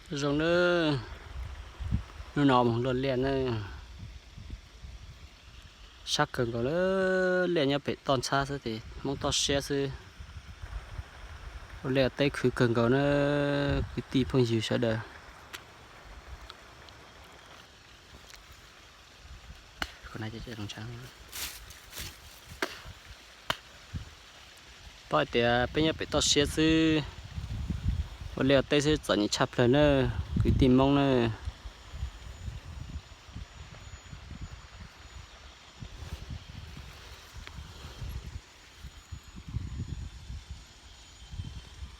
Zoo nawb, hnub no mus luaj liaj nawb. Sab kawg nkaus na, liaj nyob pem toj ntxhab xwb ces Hmoob toj siab xwb. Ua liaj teb khwv kawg nkaus na, kwv tij phooj ywg sawv daws. Paub hais tias peb nyob pem toj siab xwb, ua liaj teb xwb txom nyem tshaj plaws na, kwv tij Hmoob na.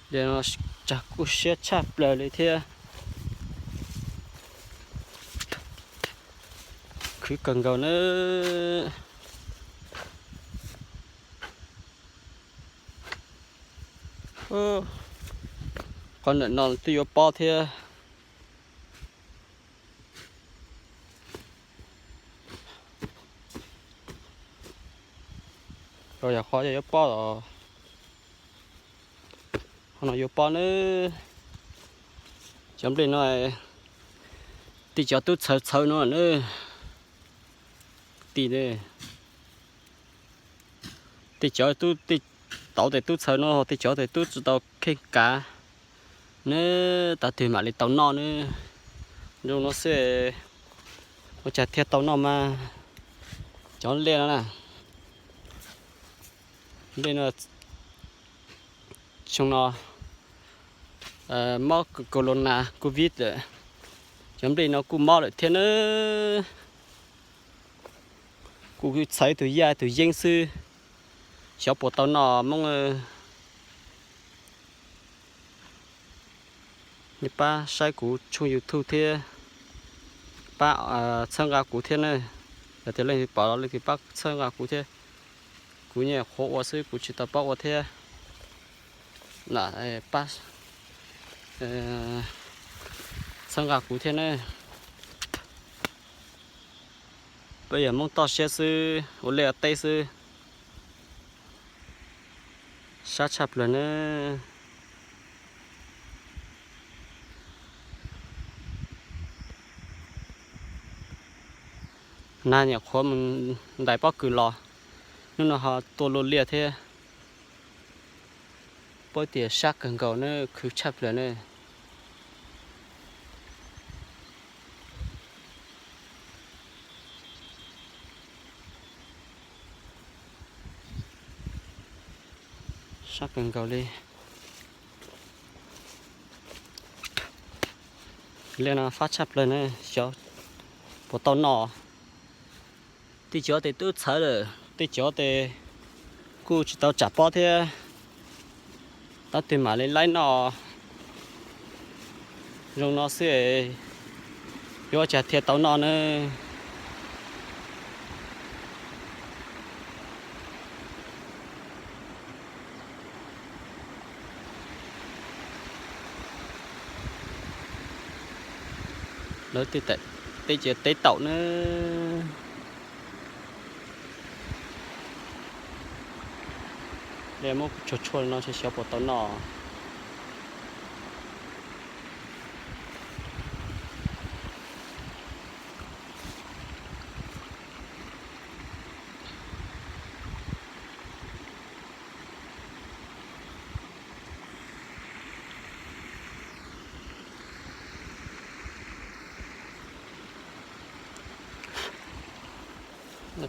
Liaj no tsag kuj siab tshaj plaws li thiab. Khwv kawg nkaus na. Qhov ntawm no twb yuav pob thiab. Rau yog qhov yuav pob os. Qhov no yuav pob nawb. Cov nplej no, tej cov tub txhawv txhawv no nawb. Kwv tij, tej cov tub, tauv tes tub txhawv no, tej cov tes tub tsis tau kheej kav nawb, tav twg mam li tau noj nawb. Zoo no xwb, ua cas thiaj tau noj mas. Cov nplej no na, nplej no xyoo no mob corona covid lawm, cov nplej no kuj mob lawm thiab nawb. Kuv txhawv tus yaj tus yeeb xwb, xyov puas tau noj Hmoob. Nej pab saib kuv tshooj YouTube thiab pab txhawb nqa kuv thiab na. Yog tias leej twg pom los leej twg pab txhawb nqa kuv thiab. Kuv nyuam qhuav ua xwb, kuv tsis tau paub ua thiab. Pab txhawb nqa kuv thiab na. Peb yog Hmoob toj siab xwb, ua liaj ua teb xwb. Sab tshaj plaws na. Nag nyuam qhuav mus ntais pob kws los, hnub no ho tuaj luaj liaj thiab. Paub tias sab kawg nkaus na, khwv tshaj plaws na. Sab kawg nkaus li. Liaj no fab tshaj plaws na, xyov puas tau noj. Tej cov tes twb txhawv lawm, tej cov tes kuj tsis tau tsam pob thiab. Tab twg mam li laib noj. Zoo no xwb, yuav ua cas thiaj tau noj na. Lawv tej teb ces teb taum na. Li muab tshuaj tshuaj no xyov puas tau noj.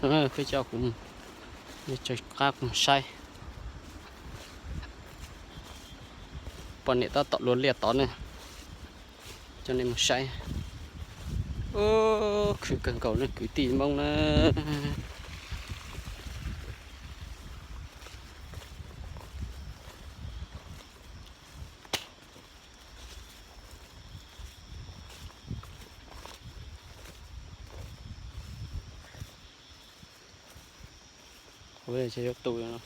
Peb coj kuv, tsawg qab kuv saib. Poj niam tab tom luaj liaj tod ne, coj nej mus saib. Khwv kawg nkaus ne kwv tij Hmoob na. Qhov yuav tu no.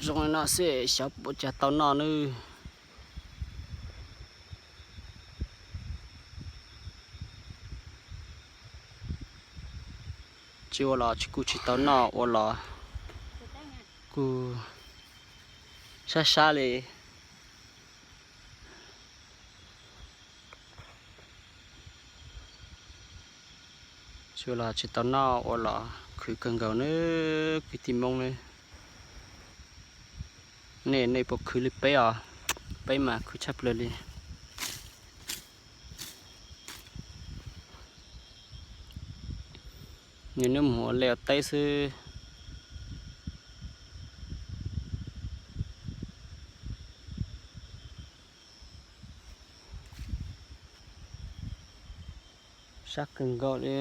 Zoo li no xwb xyov puas cas tau noj nawb. Tsis ua los tsis kuj tsis tau noj, ua los kuj sab sab li. Tsis ua los tsis tau noj, ua los khwv kawg nkaus nawb kwv tij Hmoob nawb. Nej, nej puas khwv li peb os? Peb mas khwv tshaj plaws li. Nws nub mus ua liaj ua teb xwb. Sab kawg nkaus li.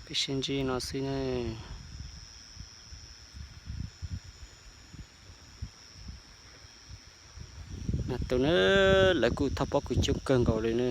Peb sib ntsib no xwb ne. Nas tus ne, lawv kuj thauj pob kws coob kawg nkaus li ne.